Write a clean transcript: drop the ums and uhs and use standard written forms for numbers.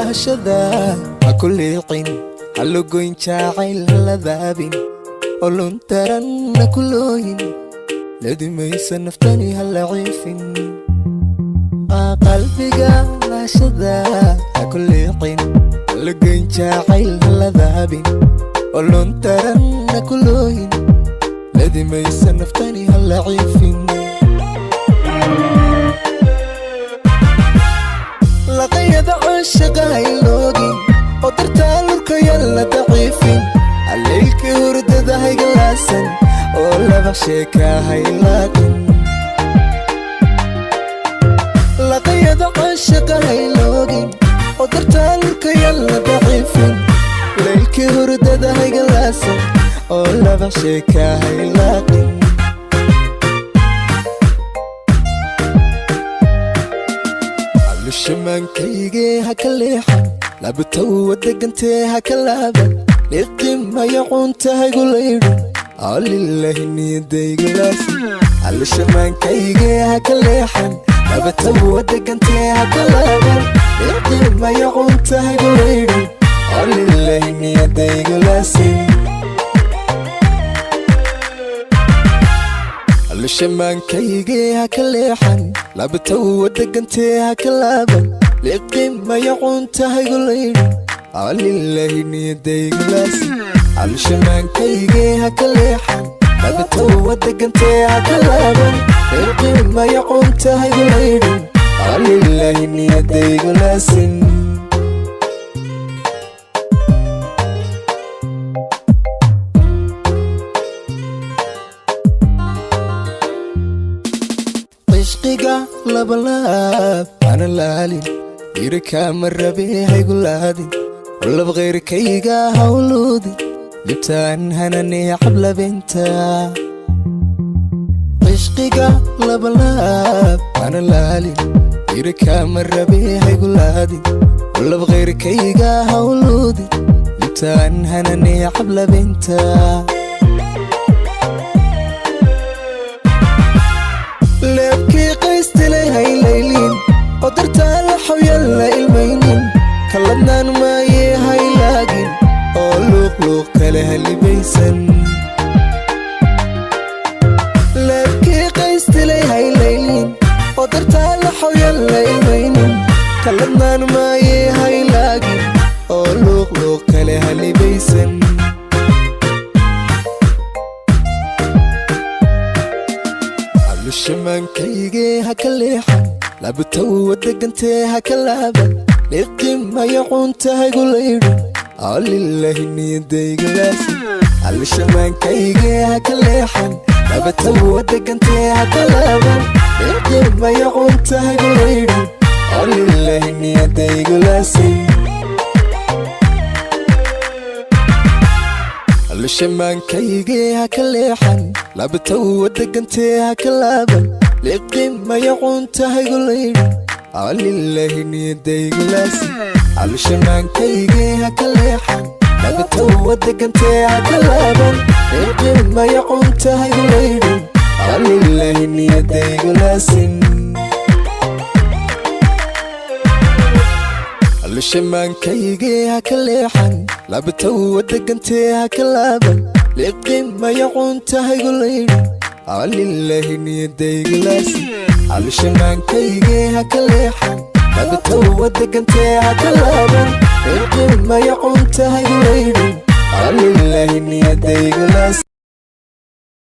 Lahashada ha ku liicin, ha lugoyn jacayl, ha ladaabin, olon taranna ku looyin, ladimaysa naftani, ha laciifin. Qalbiga lahashada ha ku liicin, ha lugoyn jacayl, ha ladaabin, olon taranna ku looyin, ladimaysa naftani, ha laciifin. Laqayada caashaqa hayloogin, oo dartaa lurkayan la daciifin, haleylkii hurdada haygalaasan, oo laba sheeka haylaaqin. Laqayada caashaqa hayloogin, oo dartaa lurkayan la daciifin, leylkii hurdada haygalaasan, oo laba sheeka haylaaqin. Alushamaankaygee ha ka leexan, labatawa degantee ha ka laaban, liqimaya cunta haygu laydhin, alilahi niyadaygalaasi. Alushamaankayge ha ka leexan, labatawa degantee ha ka laaban, liqimaya cunta haygu laydhin, alilahi niyadaygalaasi. Alushamaankayge ha ka leexan, labatawa degantee ha ka laaban, liqimaya cunta haygu laydhin, alilahi niyadaygalaasi. Alushamaankayge ha ka leexan, labatawa degantee ha ka laaban, liqimaya cunta haygu laydhin, alilahi niyadaygulaasin. Cishqiga labalaab ana laalin, irkaama rabe haygu laadin, lab khayrkayga hawluudin, libtaan hanane cablabenta. Cishqiga labalaab ana laalin, irkaama rabe haygu laadin, lab khayrkayga hawluudin, libtaan hanane cablabenta. Leebkii qaystilay haylaylin, oo dartaa la xawyan la ilmaynin, kaladnaan maaye haylaagin, oo luuqluuq kale halibaysan. Leebkii qaystilay haylaylin, oo dartaa la xawyan la ilmaynin, kaladnaan maaye haylaagin, oo luuqluuq kale halibaysan. Alushamaankayge ha ka leexan, labatawa degantee ha ka laaban, liqimaya cunta haygu laydhin, alilahi niyadaygalaasi. Alushamaankayge ha ka leexan, labatawa degantee ha ka laaban, liqimaya cunta haygu laydhin, alilahi niyadaygalaasi. Alushamaankayge ha ka leexan, labatawa degantee ha ka laaban, liqimaya cunta haygu laydhin, alilahi niyadaygalaasi. Alushamaankayge ha ka leexan, labatawa degantee ha ka laaban, liqimaya cunta haygu laydhin, alilahi niyadaygulaasin. Alushamaankayge ha ka leexan, labatawa degantee ha ka laaban, liqimaya cunta haygu laydhin, alilahi niyadaygulaasi. Alushamaankayge ha ka leexan, labatawa degantee ha ka laaban, liqimaya cunta haygu laydhin, alilahi niyadaygulaasi.